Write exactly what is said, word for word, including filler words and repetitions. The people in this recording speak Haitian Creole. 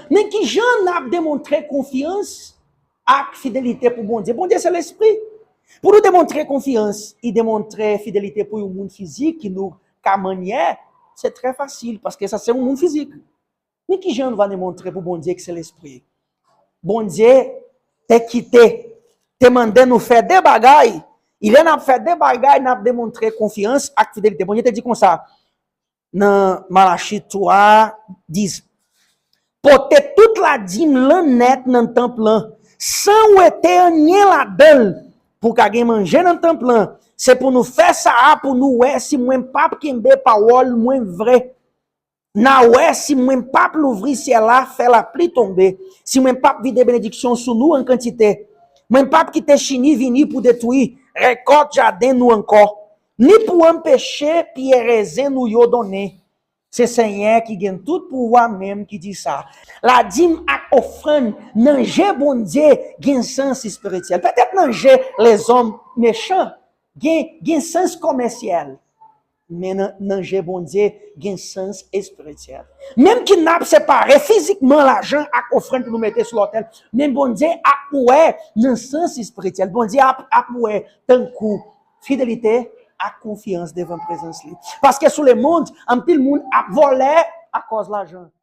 Men ki jan n ap demontre konfyans ak fidelite pou Bondye? Bondye se lespri. Pou nou demontre konfyans e demontre fidelite pou yon moun fizik ki nou ka manyè, se trè fasil, paske sa se yon moun fizik. Men ki jan nou va demontre pou Bondye ki se lespri? Bondye te kite, te mande nou fè de bagay. E lè n ap fè de bagay, n ap demontre konfyans ak fidelite. Bondye te di konsa nan Malachi twa dis, pote tout ladim lan nèt nan tanp lan, san wete anyen ladan l, pou ka gen manje nan tanp lan. Se pou nou fè sa a, pou nou wè si mwen p ap kenbe pawòl mwen vre. N a wè si mwen p ap louvri syèl la, fè lapli tonbe, si mwen p ap vide benediksyon sou nou an kantite. Mwen p ap kite chini vini pou detwi rekòt jaden nou ankò, ni pou anpeche pye rezen nou yo donnen. Se Senyè ki gen tout pouvwa menm ki di sa. Ladim ak ofrann nan je Bondye gen sans espirityèl. Petèt nan je lèzòm mechan, gen, gen sans kòmèsyèl. Men nan, nan je Bondye, gen sans espirityèl. Menm ki n ap separe fizikman lajan ak ofrann pou nou mete sou lotèl, men Bondye ap wè nan sans espirityèl. Bondye ap, ap wè tankou fidelite ak konfyans devan prezans li. Paske sou lemonn, anpil moun ap vòlè akòz lajan.